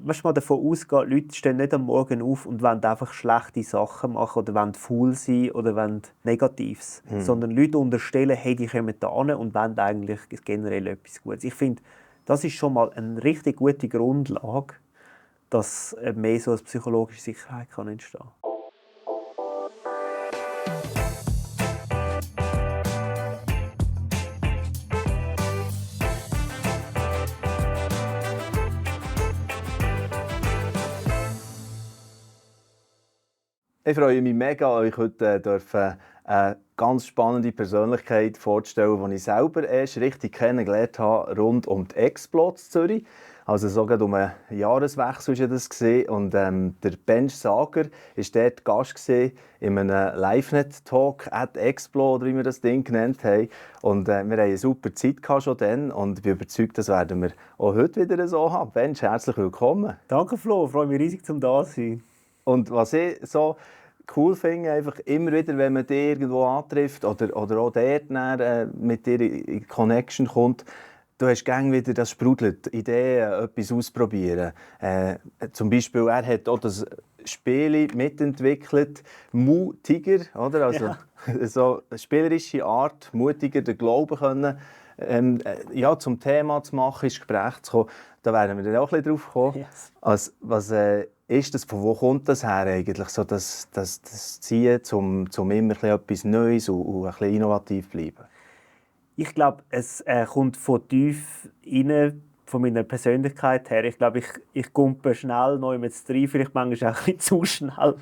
weißt du, mal davon ausgehen, Leute stehen nicht am Morgen auf und wollen einfach schlechte Sachen machen oder wollen faul sein oder wollen Negatives. Sondern Leute unterstellen, hey, die kommen da hin und wollen eigentlich generell etwas Gutes. Ich finde, das ist schon mal eine richtig gute Grundlage, dass mehr so eine psychologische Sicherheit kann entstehen kann. Ich freue mich mega, euch heute eine ganz spannende Persönlichkeit vorzustellen, die ich selber erst richtig kennengelernt habe, rund um die Explo in Zürich. Also sogar um einen Jahreswechsel war das. Und der Benj Sager war dort Gast in einem LiveNet-Talk at Explo, oder wie wir das Ding genannt haben. Und wir hatten eine super Zeit schon dann und ich bin überzeugt, das werden wir auch heute wieder so haben. Benj, herzlich willkommen. Danke Flo, ich freue mich riesig, zum da zu sein. Und was ich so cool finde, einfach immer wieder, wenn man dich irgendwo antrifft oder auch dort mit dir in Connection kommt, du hast gerne wieder das sprudelt, Ideen, etwas ausprobieren. Zum Beispiel, er hat auch das Spiel mitentwickelt, Mu-Tiger, oder? Also, Ja. so eine spielerische Art, mutiger den Glauben können, zum Thema zu machen, ins Gespräch zu kommen. Da werden wir dann auch ein bisschen drauf kommen. Yes. Also, was ist das, von wo kommt das her eigentlich, so das Ziehen, um immer etwas Neues und ein bisschen innovativ zu bleiben? Ich glaube, es kommt von tief innen, von meiner Persönlichkeit her. Ich glaube, ich kumpe schnell neu mit rein, vielleicht manchmal auch ein bisschen zu schnell.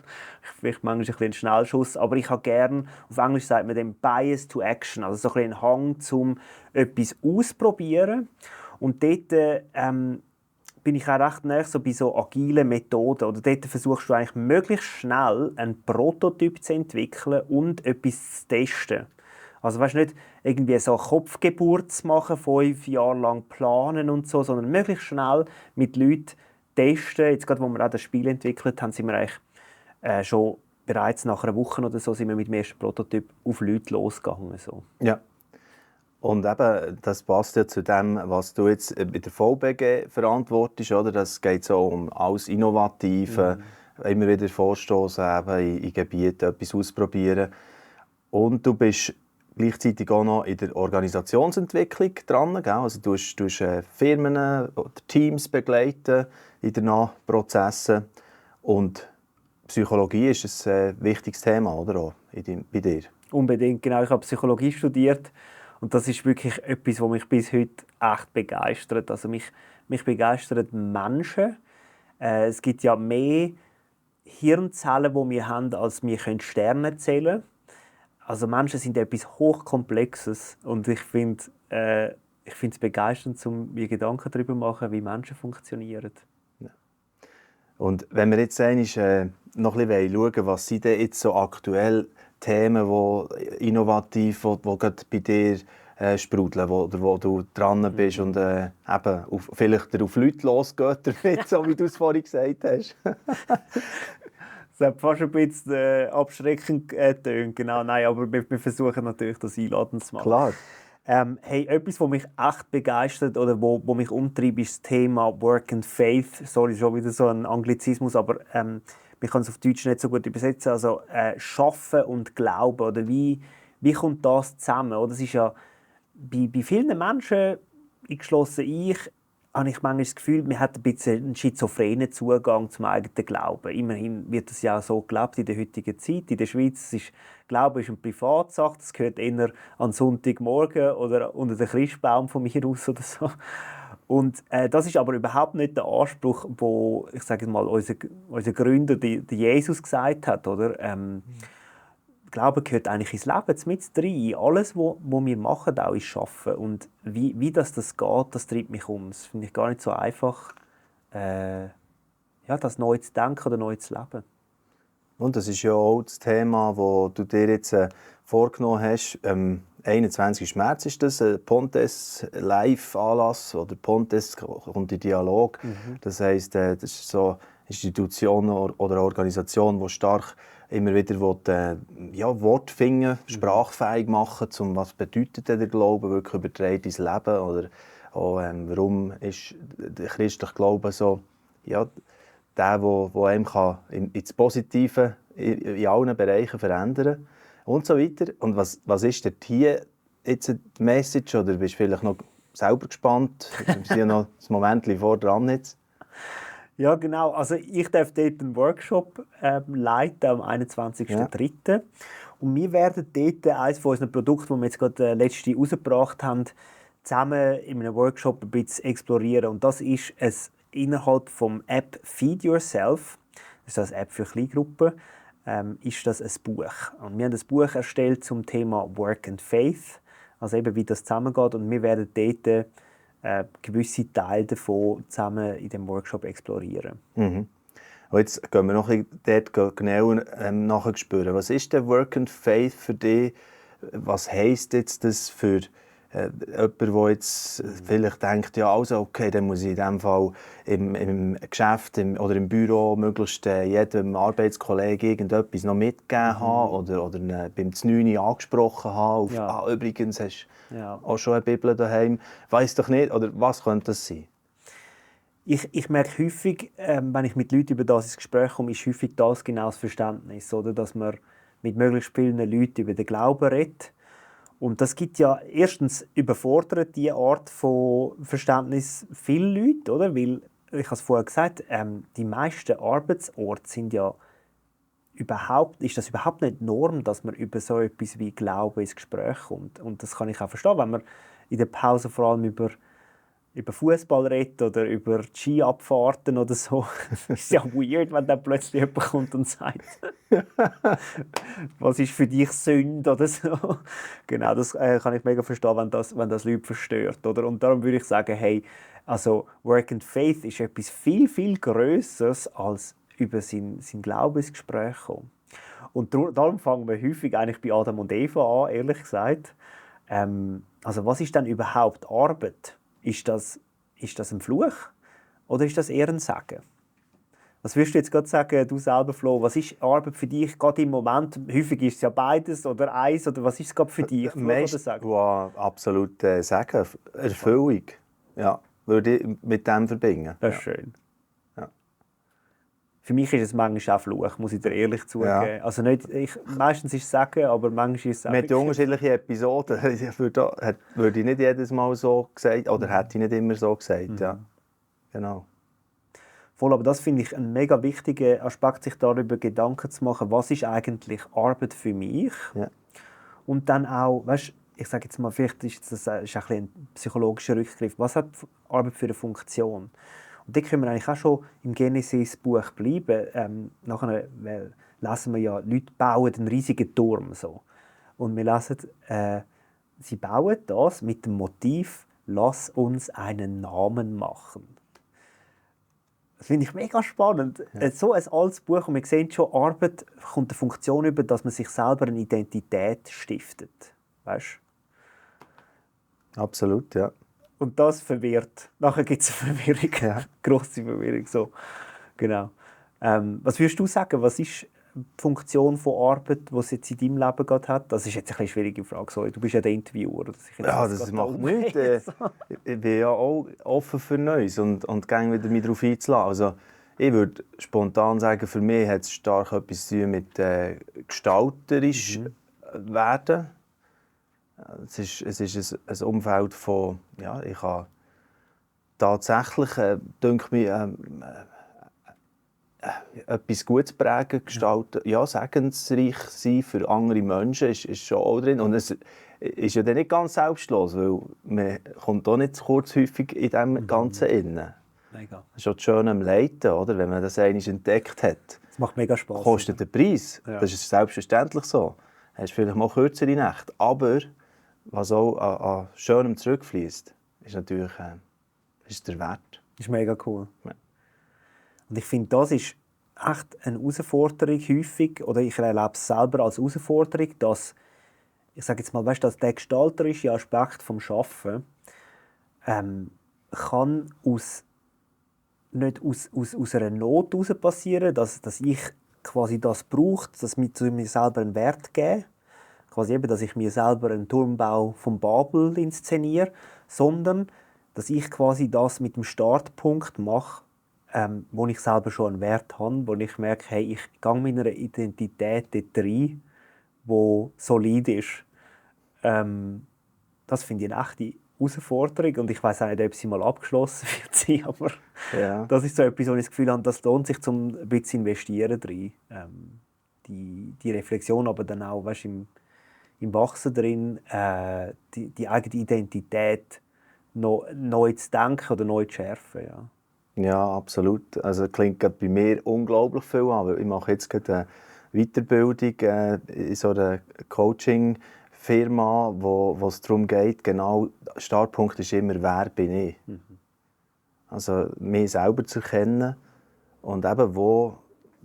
Vielleicht manchmal ein bisschen ein Schnellschuss. Aber ich habe gerne, auf Englisch sagt man dem Bias to Action, also so ein bisschen einen Hang zum etwas ausprobieren. Und dort bin ich auch recht nah so bei so agilen Methoden. Oder dort versuchst du eigentlich möglichst schnell einen Prototyp zu entwickeln und etwas zu testen. Also weißt, nicht irgendwie so eine Kopfgeburt zu machen, 5 Jahre lang planen und so, sondern möglichst schnell mit Leuten testen. Jetzt gerade, wo wir auch das Spiel entwickelt haben, sind wir eigentlich schon bereits nach einer Woche oder so sind wir mit dem ersten Prototyp auf Leute losgegangen. So. Ja. Und eben, das passt ja zu dem, was du jetzt bei der VBG verantwortest, oder? Das geht so um alles Innovative, immer wieder vorstoßen, in Gebieten etwas ausprobieren. Und du bist gleichzeitig auch noch in der Organisationsentwicklung dran, gell? Also du tust Firmen oder Teams begleiten in den Prozessen. Und Psychologie ist ein wichtiges Thema, oder? Auch bei dir. Unbedingt, genau. Ich habe Psychologie studiert und das ist wirklich etwas, was mich bis heute echt begeistert. Also mich begeistern Menschen. Es gibt ja mehr Hirnzellen, die wir haben, als wir Sterne zählen können. Also Menschen sind etwas Hochkomplexes und ich finde es begeisternd, mir Gedanken darüber zu machen, wie Menschen funktionieren. Ja. Und wenn wir jetzt einmal, noch ein bisschen schauen, was sind denn jetzt so aktuell Themen, die innovativ, die gerade bei dir sprudeln, wo du dran bist und vielleicht auf Leute losgeht damit, so wie du es vorhin gesagt hast. Das hat fast ein bisschen abschreckend getönt, genau. Nein, aber wir versuchen natürlich, das einladend zu machen. Klar. Hey, etwas, was mich echt begeistert oder wo mich umtreibt, ist das Thema Work and Faith. Sorry, schon wieder so ein Anglizismus, aber wir können es auf Deutsch nicht so gut übersetzen. Also Schaffen und Glauben, oder wie kommt das zusammen? Oder es ist ja bei vielen Menschen, eingeschlossen ich, habe ich manchmal das Gefühl, man hat ein bisschen einen schizophrenen Zugang zum eigenen Glauben. Immerhin wird das ja so gelebt in der heutigen Zeit. In der Schweiz ist Glaube ist eine Privatsache, das gehört eher an Sonntagmorgen oder unter den Christbaum von mir aus oder so. Und das ist aber überhaupt nicht der Anspruch, wo ich sage mal unser Gründer, der Jesus, gesagt hat, oder? Glaube gehört eigentlich ins Leben, mit rein. Alles, was wir machen, auch ist Arbeiten. Und wie das geht, das treibt mich um. Das finde ich gar nicht so einfach, das neu zu denken oder neu zu leben. Und das ist ja auch das Thema, das du dir jetzt vorgenommen hast. 21. März ist das, Pontes Live-Anlass oder Pontes kommt in Dialog. Das heisst, das ist so eine Institution oder eine Organisation, die stark immer wieder Wort finden, sprachfähig machen, was bedeutet der Glaube wirklich übertragen ins Leben oder auch, warum ist der christliche Glaube so ja, der einem kann ins Positive in allen Bereichen verändern und so weiter. Und was ist dort hier jetzt die Message? Oder bist du vielleicht noch selber gespannt? Wir sind ja noch ein Moment vor dran jetzt. Ja, genau. Also ich darf dort einen Workshop leiten am 21.03. Ja. Und wir werden dort eines von unseren Produkten, die wir jetzt gerade letzte rausgebracht haben, zusammen in einem Workshop ein bisschen explorieren. Und das ist innerhalb vom App Feed Yourself, das ist eine App für Kleingruppen, ist das ein Buch. Und wir haben ein Buch erstellt zum Thema Work and Faith, also eben wie das zusammengeht. Und wir werden dort gewisse Teile davon zusammen in dem Workshop explorieren. Mhm. Und jetzt gehen wir noch dort genauer nachspüren. Was ist der Work and Faith für dich? Was heisst jetzt das für jemand, der jetzt vielleicht denkt, ja, also okay, dann muss ich in diesem Fall im Geschäft oder im Büro möglichst jedem Arbeitskollegen irgendetwas noch mitgegeben haben oder beim Znüni angesprochen haben. Auf, übrigens hast du auch schon eine Bibel daheim. Weiss doch nicht, oder was könnte das sein? Ich merke häufig, wenn ich mit Leuten über das ins Gespräch komme, ist häufig das genau das Verständnis, oder? Dass man mit möglichst vielen Leuten über den Glauben redet. Und das gibt ja erstens überfordert diese Art von Verständnis viele Leute, oder? Weil, ich habe es vorher gesagt, die meisten Arbeitsorte sind ja ist das überhaupt nicht Norm, dass man über so etwas wie Glauben ins Gespräch kommt. Und das kann ich auch verstehen, wenn man in der Pause vor allem über Fußball redet oder über Skiabfahrten oder so. Es ist ja weird, wenn dann plötzlich jemand kommt und sagt, was ist für dich Sünde oder so. Genau, das kann ich mega verstehen, wenn das Leute verstört. Oder? Und darum würde ich sagen, hey, also Work and Faith ist etwas viel, viel Grösseres als über sein Glaubensgespräch kommen. Und darum fangen wir häufig eigentlich bei Adam und Eva an, ehrlich gesagt. Also was ist denn überhaupt Arbeit? Ist das ein Fluch oder ist das eher ein Segen? Was würdest du jetzt gerade sagen, du selber, Flo? Was ist Arbeit für dich gerade im Moment? Häufig ist es ja beides oder eins. Oder was ist es gerade für dich? Meist, absolut Segen, Erfüllung. Ja, würde ich mit dem verbinden. Das ist schön. Ja. Für mich ist es manchmal auch Fluch, muss ich dir ehrlich zugeben. Ja. Also meistens ist es Segen, aber manchmal ist es auch... Wir haben unterschiedliche Episoden. Würde ich nicht jedes Mal so gesagt, oder hätte ich nicht immer so gesagt. Ja. Genau. Voll, aber das finde ich ein mega wichtiger Aspekt, sich darüber Gedanken zu machen, was ist eigentlich Arbeit für mich? Ja. Und dann auch, weißt, ich sage jetzt mal, vielleicht ist das ein bisschen ein psychologischer Rückgriff. Was hat Arbeit für eine Funktion? Und da können wir eigentlich auch schon im Genesis-Buch bleiben. Nachher lesen wir ja, Leute bauen einen riesigen Turm. So. Und wir lesen, sie bauen das mit dem Motiv, lass uns einen Namen machen. Das finde ich mega spannend. Ja. So ein altes Buch, und wir sehen schon, Arbeit kommt eine Funktion über, dass man sich selber eine Identität stiftet. Weißt du? Absolut, ja. Und das verwirrt. Nachher gibt es eine Verwirrung, ja. Grosse Verwirrung. So. Genau. Was würdest du sagen, was ist die Funktion von Arbeit, die es jetzt in deinem Leben gerade hat? Das ist jetzt eine schwierige Frage. Sorry, du bist ja der Interviewer. Ja, das macht nichts. Ich bin ja auch offen für Neues und gehe wieder mich darauf einzulassen. Also, ich würde spontan sagen, für mich hat es stark etwas zu tun mit gestalterisch werden. Es ist ein Umfeld von, ja, ich habe tatsächlich, denke ich, etwas Gutes prägen, gestalten, ja, segensreich sein für andere Menschen ist schon auch drin. Und es ist ja dann nicht ganz selbstlos, weil man kommt auch nicht zu kurz häufig in dem Ganzen innen. Mega. Das ist auch schön am Leiten, oder? Wenn man das einmal entdeckt hat. Das macht mega Spaß. Kostet den Preis. Ja. Das ist selbstverständlich so. Du hast vielleicht mal kürzere Nächte, aber was auch an Schönem zurückfließt, ist natürlich ist der Wert. Das ist mega cool. Ja. Und ich finde, das ist echt eine Herausforderung häufig, oder ich erlebe es selber als Herausforderung, dass, ich sage jetzt mal, weißt, dass der gestalterische Aspekt des Schaffen kann nicht aus einer Not heraus passieren, dass ich quasi das brauche, dass mir zu mir selber einen Wert geben. Quasi eben, dass ich mir selber einen Turmbau von Babel inszeniere, sondern dass ich quasi das mit dem Startpunkt mache, wo ich selber schon einen Wert habe, wo ich merke, hey, ich gehe meiner Identität dort rein, die solid ist. Das finde ich eine echte Herausforderung und ich weiß auch nicht, ob sie mal abgeschlossen wird sein, aber das ist so etwas, wo ich das Gefühl habe, das lohnt sich, um ein bisschen investieren drin. Die Reflexion, aber dann auch, weißt, im Wachsen drin, die eigene Identität noch neu zu denken oder neu zu schärfen. Ja. Ja, absolut. Also klingt bei mir unglaublich viel an. Ich mache jetzt gerade eine Weiterbildung in so einer Coaching-Firma, wo es darum geht, genau, der Startpunkt ist immer, wer bin ich? Also mich selber zu erkennen und eben wo,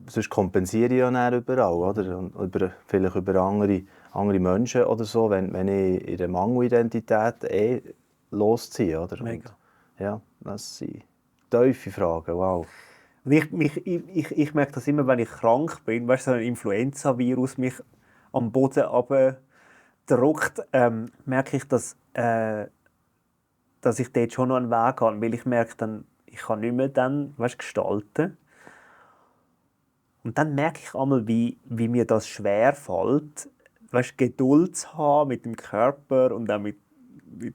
sonst kompensiere ich ja dann überall, oder? Und vielleicht über andere Menschen oder so, wenn ich in der Mangelidentität losziehe, oder? Mega. Und, ja, das sind tiefe Fragen, wow. Und ich merke das immer, wenn ich krank bin, weißt du, so ein Influenza-Virus mich am Boden abdrückt, merke ich, dass ich dort schon noch einen Weg habe, weil ich merke dann, ich kann nicht mehr dann, weißt, gestalten. Und dann merke ich einmal, wie mir das schwer fällt, weißt, Geduld zu haben mit dem Körper und auch mit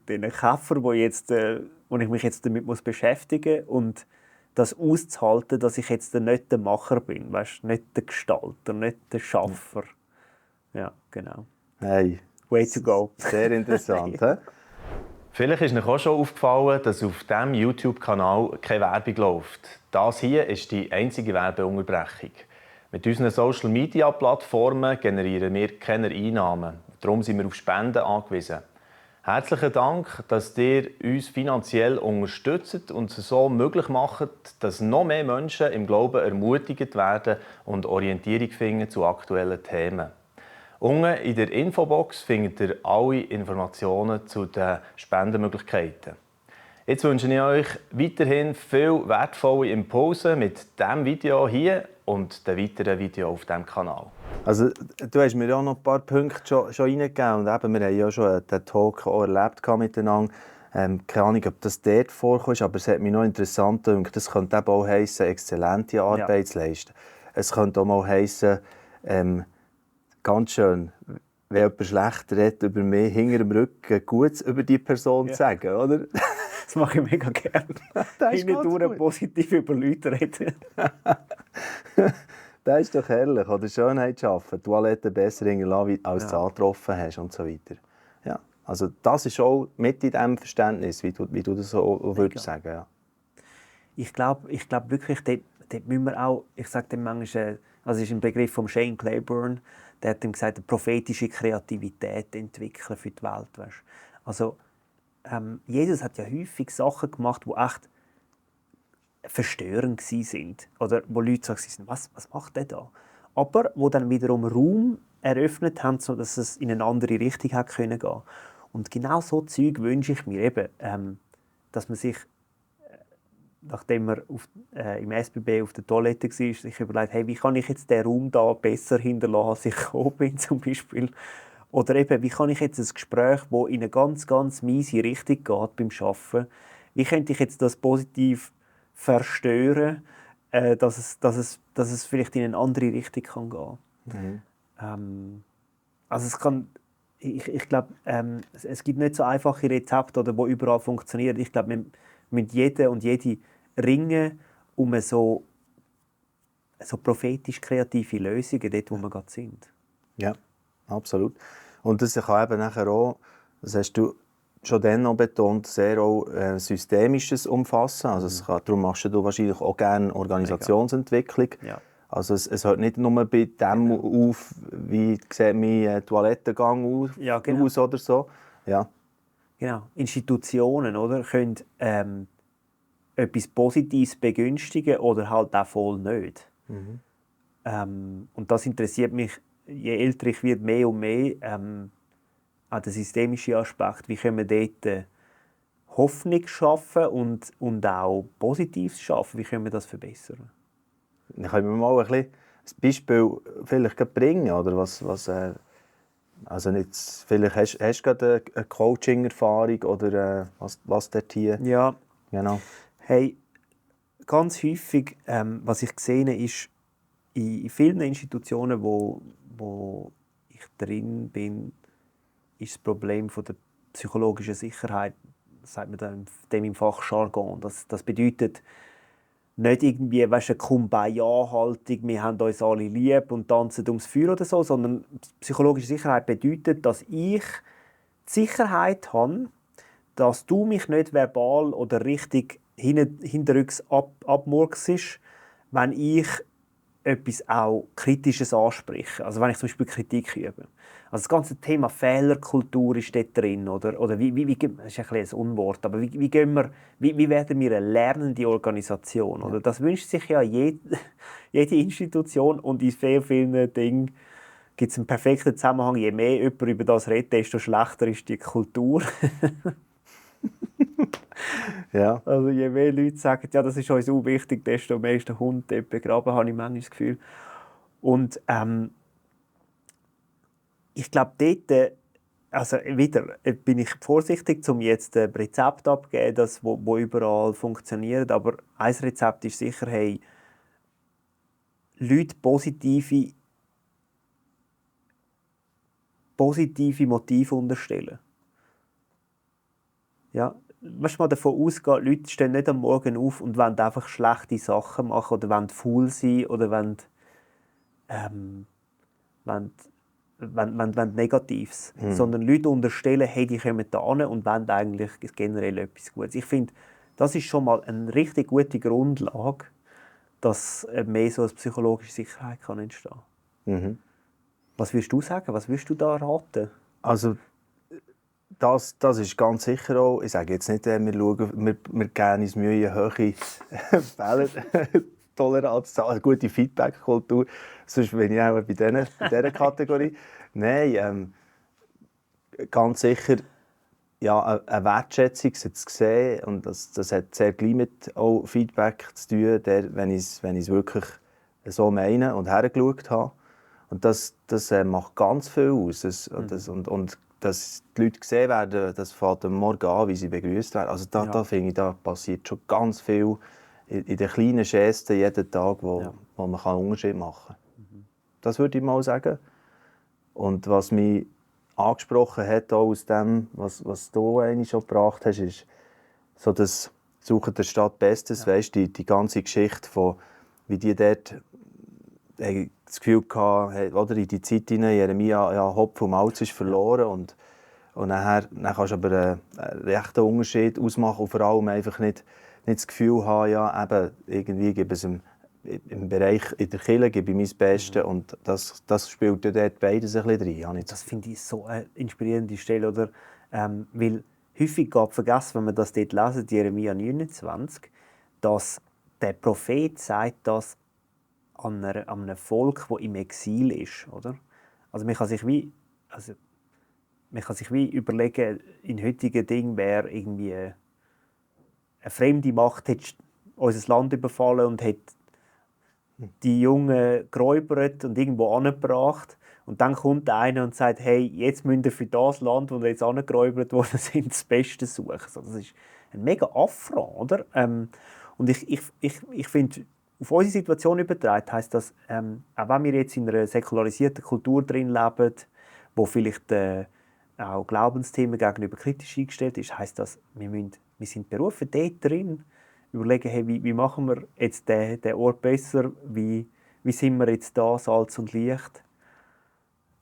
den Käfern, wo ich mich jetzt damit beschäftigen muss. Und das auszuhalten, dass ich jetzt nicht der Macher bin, weißt, nicht der Gestalter, nicht der Schaffer. Ja, genau. Hey, way to go. Sehr interessant. He? Vielleicht ist euch auch schon aufgefallen, dass auf diesem YouTube-Kanal keine Werbung läuft. Das hier ist die einzige Werbeunterbrechung. Mit unseren Social-Media-Plattformen generieren wir keine Einnahmen. Darum sind wir auf Spenden angewiesen. Herzlichen Dank, dass ihr uns finanziell unterstützt und es so möglich macht, dass noch mehr Menschen im Glauben ermutigt werden und Orientierung finden zu aktuellen Themen. Unten in der Infobox findet ihr alle Informationen zu den Spendenmöglichkeiten. Jetzt wünsche ich euch weiterhin viel wertvolle Impulse mit diesem Video hier und den weiteren Videos auf diesem Kanal. Also, du hast mir ja noch ein paar Punkte schon reingegeben. Und eben, wir haben ja schon den Talk auch erlebt miteinander. Keine Ahnung, ob das dort vorkommt, aber es hat mich noch interessant gedacht. Das könnte eben auch heissen, exzellente Arbeit zu leisten. Es könnte auch mal heissen, ganz schön, wenn jemand schlecht redet über mich, hinter dem Rücken Gutes über die Person zu sagen, oder? Das mache ich mega gerne. Hindurch positiv über Leute reden. Das ist doch herrlich. Oder Schönheit schaffen, Toilette besser hinterlassen, als du angetroffen hast und so weiter. Ja, also das ist auch mit in diesem Verständnis, wie du das so würdest sagen. Ja. Ich glaube wirklich, dort müssen wir auch, ich sage dem manchmal, also es ist ein Begriff von Shane Claiborne, der hat ihm gesagt, eine prophetische Kreativität entwickeln für die Welt. Weißt? Also Jesus hat ja häufig Sachen gemacht, die echt verstörend waren. Oder wo Leute sagen, was macht der da? Aber wo dann wiederum Raum eröffnet haben, sodass es in eine andere Richtung gehen konnte. Und genau so Zeug wünsche ich mir eben, dass man sich, nachdem man im SBB auf der Toilette war, sich überlegt, hey, wie kann ich jetzt den Raum da besser hinterlassen, als ich gekommen bin, zum Beispiel. Oder eben, wie kann ich jetzt ein Gespräch, das in eine ganz, ganz miese Richtung geht beim Arbeiten, wie könnte ich jetzt das positiv verstören, dass es vielleicht in eine andere Richtung kann gehen kann. Also es kann, ich glaube, es gibt nicht so einfache Rezepte, oder die überall funktionieren. Ich glaube, wir müssen jeder und jede ringen um so prophetisch kreative Lösungen, dort wo wir gerade sind. Ja, absolut. Und das kann eben nachher auch, das hast du schon dann noch betont, sehr auch Systemisches umfassen. Also darum machst du wahrscheinlich auch gerne Organisationsentwicklung. Ja. Also es hört nicht nur bei dem auf, wie sieht mein Toilettengang aus oder so. Ja. Genau. Institutionen, oder, können etwas Positives begünstigen oder halt auch voll nicht. Und das interessiert mich, je älter ich werde, mehr und mehr, auch der systemische Aspekt. Wie können wir dort Hoffnung schaffen und auch Positives schaffen? Wie können wir das verbessern? Dann können wir mal ein Beispiel vielleicht bringen, oder also nicht, vielleicht hast du gerade eine Coaching-Erfahrung oder was dort hier? Ja. Genau. Hey, ganz häufig, was ich sehe, ist in vielen Institutionen, wo ich drin bin, ist das Problem von der psychologischen Sicherheit, sagt man dem im Fachjargon. Das bedeutet nicht irgendwie, weißt, eine Kumbaya-Haltung, wir haben uns alle lieb und tanzen ums Feuer oder so, sondern psychologische Sicherheit bedeutet, dass ich die Sicherheit habe, dass du mich nicht verbal oder richtig hinterrücks abmurksst, wenn ich etwas auch Kritisches anspreche. Also wenn ich zum Beispiel Kritik übe. Also das ganze Thema Fehlerkultur ist dort drin. Oder wie, das ist ein bisschen ein Unwort, aber wie werden wir eine lernende Organisation? Oder? Das wünscht sich ja jede Institution, und in sehr vielen Dingen gibt es einen perfekten Zusammenhang. Je mehr jemand über das redet, desto schlechter ist die Kultur. Ja. Also je mehr Leute sagen, ja, das ist uns auch wichtig, desto mehr ist der Hund dort begraben, habe ich manchmal das Gefühl. Und ich glaube, dort, also wieder, bin ich vorsichtig, um jetzt ein Rezept abzugeben, das wo überall funktioniert. Aber ein Rezept ist sicher, hey, Leute positive Motive unterstellen. Ja, weißt du, mal davon ausgehen, Leute stehen nicht am Morgen auf und wollen einfach schlechte Sachen machen oder wollen faul sein oder wollen Negatives. Sondern Leute unterstellen, hey, die kommen da an und wollen eigentlich generell etwas Gutes. Ich finde, das ist schon mal eine richtig gute Grundlage, dass mehr so eine psychologische Sicherheit kann entstehen kann. Was würdest du sagen? Was würdest du da raten? Also, das ist ganz sicher auch, ich sage jetzt nicht, wir geben uns Mühe, eine hohe Fehlertoleranz, eine gute Feedback-Kultur, sonst bin ich auch bei dieser Kategorie. Nein, ganz sicher ja, eine Wertschätzung zu sehen, und das hat sehr gleich mit auch Feedback zu tun, wenn ich es wirklich so meine und hergeschaut habe. Und das macht ganz viel aus. Und dass die Leute gesehen werden, das fängt am Morgen an, wie sie begrüßt werden. Also da finde ich, da passiert schon ganz viel in den kleinen Gesten jeden Tag, wo man einen Unterschied machen kann. Das würde ich mal sagen. Und was mich angesprochen hat, auch aus dem, was du eigentlich schon gebracht hast, ist so das Suchen der Stadt Bestes. Ja. Weißt, die ganze Geschichte von, wie die dort das Gefühl hatten, oder in die Zeit hinein, Jeremia, ja, Hopf und Malz ist verloren. Und dann kannst du aber einen rechten Unterschied ausmachen und vor allem einfach nicht das Gefühl haben, ja, eben, irgendwie gebe es im Bereich in der Kirche gebe ich mein Bestes, und das spielt ja dort beides ein bisschen rein. Das finde ich so eine inspirierende Stelle, oder? Weil häufig geht vergessen, wenn man das dort lesen, Jeremia 29, dass der Prophet sagt, dass an einem Volk, das im Exil ist, oder? Also man kann sich wie überlegen, in heutigen Dingen wäre irgendwie eine fremde Macht hätte unser Land überfallen und hätte die Jungen geräubert und irgendwo angebracht. Und dann kommt einer und sagt, hey, jetzt müsst ihr für das Land, wo ihr jetzt angeräubert worden sind, das Beste suchen. Also das ist ein mega Affront, oder? Und ich finde, auf unsere Situation übertragen heisst das, auch wenn wir jetzt in einer säkularisierten Kultur drin leben, wo vielleicht auch Glaubensthemen gegenüber kritisch eingestellt ist, heisst das, wir sind berufen, dort drin überlegen, hey, wie machen wir jetzt den Ort besser, wie sind wir jetzt da, Salz und Licht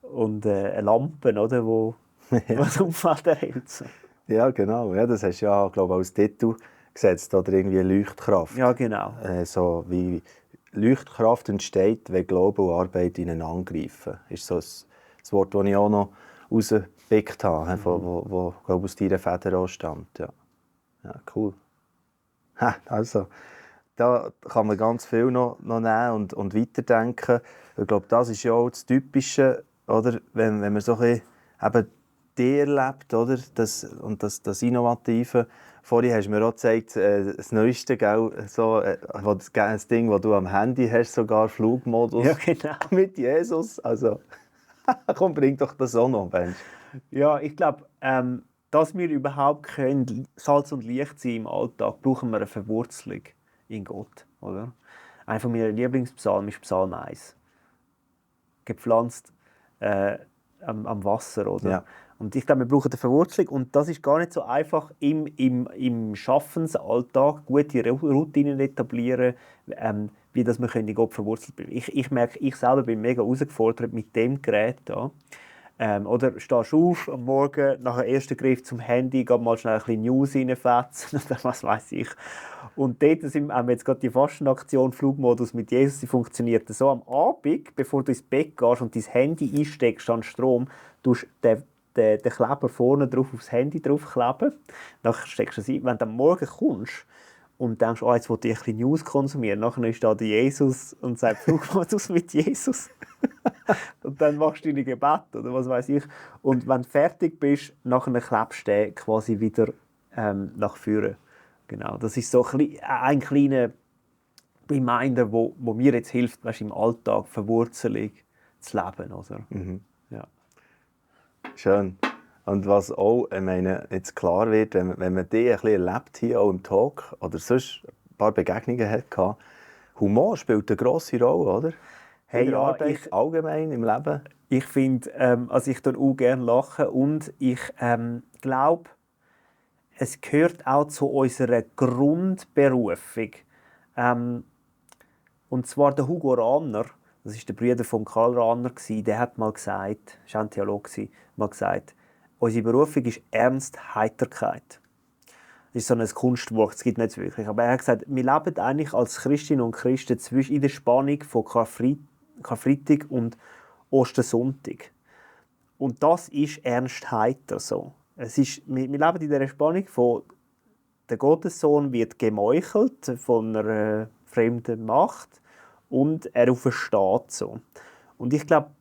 und eine Lampe, oder, wo das Umfeld erhält. Ja, genau. Ja, das hast du ja, glaube ich, als Titel gesetzt, oder irgendwie Leuchtkraft. Ja, genau. So wie Leuchtkraft entsteht, wenn Glaube und Arbeit ineinander greifen. Das ist so das Wort, das ich auch noch rausgepickt habe, wo glaube ich, aus deiner Feder auch stammt. Ja, cool. Also, da kann man ganz viel noch nehmen und weiterdenken. Ich glaube, das ist ja auch das Typische, oder? Wenn man so ein bisschen dir lebt, oder? Das Innovative. Vorhin hast du mir auch gezeigt, das Neueste, gell? So, das Ding, das du am Handy hast, sogar Flugmodus. Ja, genau. Mit Jesus. Also, komm, bring doch das auch noch, Mensch. Ja, ich glaube, dass wir überhaupt Salz und Licht sein im Alltag, brauchen wir eine Verwurzelung in Gott. Oder? Einer meiner Lieblingspsalmen ist Psalm 1. Gepflanzt am Wasser. Oder? Ja. Und ich glaube, wir brauchen eine Verwurzelung. Und das ist gar nicht so einfach, im Schaffensalltag gute Routinen etablieren, wie das wir in Gott verwurzelt bleiben. Ich merke, ich selber bin mega herausgefordert mit dem Gerät hier. Oder stehst du auf am Morgen, nach dem ersten Griff zum Handy, geh mal schnell ein bisschen News reinfetzen oder was weiß ich. Und dort haben wir jetzt gerade die Fastenaktion Flugmodus mit Jesus, die funktioniert so. Am Abend, bevor du ins Bett gehst und dein Handy einsteckst an Strom, tust du den Kleber vorne drauf aufs Handy draufkleben. Dann steckst du es ein. Wenn du am Morgen kommst und denkst, oh, jetzt will ich ein bisschen News konsumieren, nachher ist da der Jesus und sagt Flugmodus mit Jesus. Und dann machst du deine Gebete oder was weiß ich. Und wenn du fertig bist, nachher klebst du den quasi wieder nach vorne. Genau, das ist so ein kleiner Reminder, wo mir jetzt hilft, weißt, im Alltag Verwurzelung zu leben. Oder? Mhm. Ja. Schön. Und was auch, ich meine, jetzt klar wird, wenn man die ein bisschen erlebt hier auch im Talk oder sonst ein paar Begegnungen hatte, Humor spielt eine grosse Rolle, oder? Hey, in der ja, Arbeit, allgemein im Leben. Ich finde, also ich auch gerne lachen und ich glaube, es gehört auch zu unserer Grundberufung. Und zwar der Hugo Rahner, das ist der Bruder von Karl Rahner, der hat mal gesagt, er war ein Theologe, mal gesagt, unsere Berufung ist Ernst Heiterkeit. Das ist so ein Kunstwort, es gibt nicht wirklich. Aber er hat gesagt, wir leben eigentlich als Christinnen und Christen in der Spannung von Karfreitag und Ostersonntag. Und das ist ernst heiter so. Wir leben in dieser Spannung von der Gottessohn wird gemeuchelt von einer fremden Macht und er aufersteht so. Und ich glaube,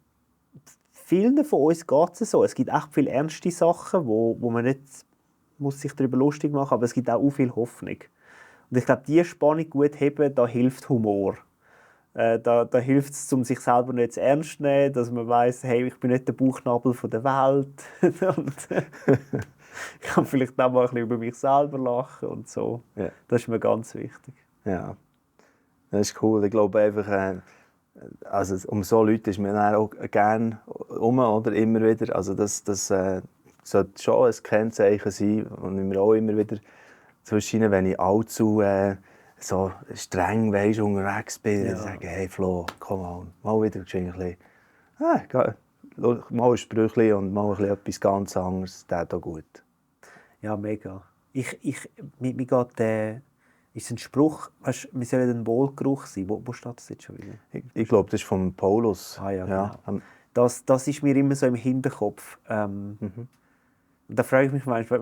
vielen von uns geht es so. Es gibt echt viele ernste Sachen, wo man nicht muss sich darüber lustig machen, aber es gibt auch viel Hoffnung. Und ich glaube, diese Spannung gut zu haben, da hilft Humor. Da hilft es, um sich selber nicht zu ernst zu nehmen, dass man weiss, hey, ich bin nicht der Bauchnabel der Welt. Und, ich kann vielleicht auch mal ein bisschen über mich selber lachen und so. Ja. Das ist mir ganz wichtig. Ja, das ist cool. Ich glaube einfach, also um so Leute ist man dann auch gerne herum, oder immer wieder. Also das sollte schon ein Kennzeichen sein und ich mir auch immer wieder zwischen, wenn ich allzu so streng unterwegs bin, Ja. sage, hey Flo, komm mal wieder ein bisschen, mal ein Sprüchchen und mal ein bisschen etwas ganz anderes, das tut auch gut. Ja, mega. Mir geht ist ein Spruch, weißt, wir sollen ein Wohlgeruch sein. Wo steht das jetzt schon wieder? Ich glaube, das ist von Paulus. Ah ja, genau. Das ist mir immer so im Hinterkopf. Da frage ich mich manchmal,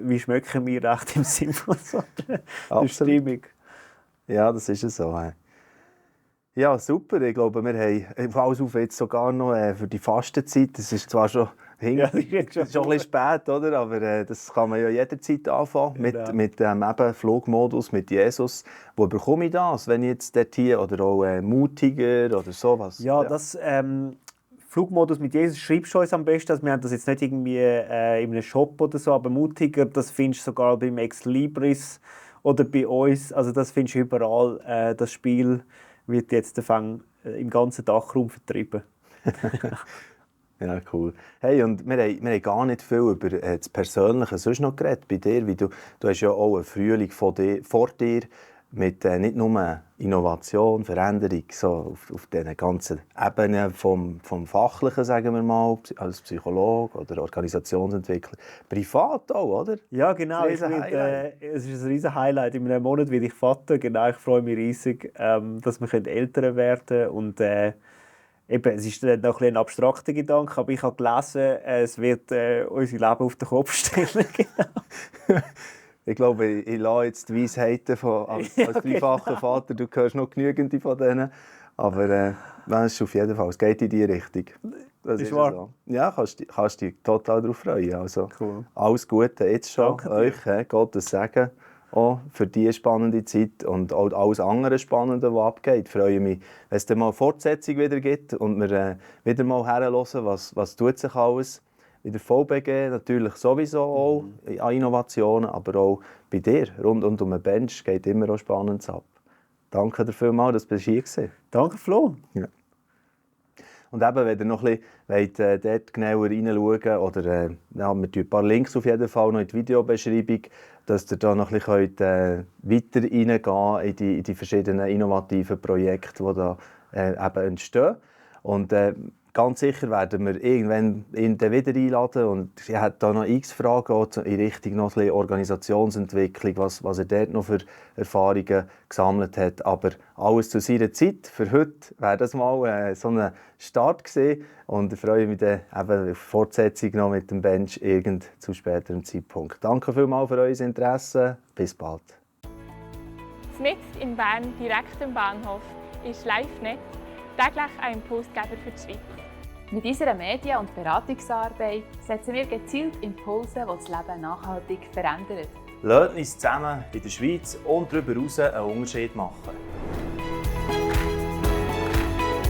wie schmecken wir echt im Sinne von so der Stimmung? Ja, das ist es so. Ja, super. Ich glaube, wir haben alles auf jetzt sogar noch für die Fastenzeit. Das ist zwar schon Ja, schon ein bisschen spät, oder? Aber das kann man ja jederzeit anfangen. Genau. Mit eben Flugmodus, mit Jesus. Wo bekomme ich das, wenn ich jetzt dort hier, oder auch mutiger oder sowas? Ja, das Flugmodus mit Jesus schreibst du uns am besten. Also wir haben das jetzt nicht irgendwie in einem Shop oder so, aber mutiger, das findest du sogar beim Ex Libris oder bei uns. Also das findest du überall. Das Spiel wird jetzt im ganzen Dachraum vertrieben. Ja, cool. Hey, und wir haben gar nicht viel über das Persönliche sonst noch geredet bei dir. Wie du hast ja auch einen Frühling vor dir mit nicht nur Innovation, Veränderung, so auf diesen ganzen Ebenen vom Fachlichen, sagen wir mal, als Psychologe oder Organisationsentwickler. Privat auch, oder? Ja, genau. Es ist ein riesen Highlight. In einem Monat werde ich Vater. Genau, ich freue mich riesig, dass wir Eltern werden können. Und eben, es ist noch ein abstrakter Gedanke, aber ich habe gelesen, es wird unser Leben auf den Kopf stellen. Genau. Ich glaube, ich lasse jetzt die Weisheiten als dreifacher Vater, du hörst noch genügend von denen. Aber das ist auf jeden Fall, es geht in die Richtung. Das ist wahr. So. Ja, kannst dich total darauf freuen. Also, cool. Alles Gute jetzt schon euch, Gottes Segen auch für diese spannende Zeit und auch alles andere Spannende, was abgeht. Ich freue mich, wenn es dann mal eine Fortsetzung wieder gibt und wir wieder mal herhören, was tut sich alles. In der VBG natürlich sowieso auch an Innovationen, aber auch bei dir rund um den Bench geht immer auch Spannendes ab. Danke dir vielmals, dass du hier warst. Danke, Flo. Ja. Und eben, wenn ihr noch ein bisschen dort genauer reinschauen oder ja, wir tun ein paar Links auf jeden Fall noch in die Videobeschreibung, dass ihr da noch ein bisschen weiter reingehen in die verschiedenen innovativen Projekte, die da eben entstehen. Und ganz sicher werden wir irgendwann ihn dann wieder einladen. Und ich habe da noch x Fragen auch in Richtung noch ein bisschen Organisationsentwicklung, was er dort noch für Erfahrungen gesammelt hat. Aber alles zu seiner Zeit. Für heute wäre das mal so ein Start gewesen. Und ich freue mich dann eben auf die Fortsetzung noch mit dem Bench zu späterem Zeitpunkt. Danke vielmals für euer Interesse. Bis bald. Mitten in Bern, direkt am Bahnhof, ist LiveNet täglich ein Impulsgeber für die Schweiz. Mit unserer Medien- und Beratungsarbeit setzen wir gezielt Impulse, die das Leben nachhaltig verändern. Lasst uns zusammen in der Schweiz und darüber hinaus einen Unterschied machen.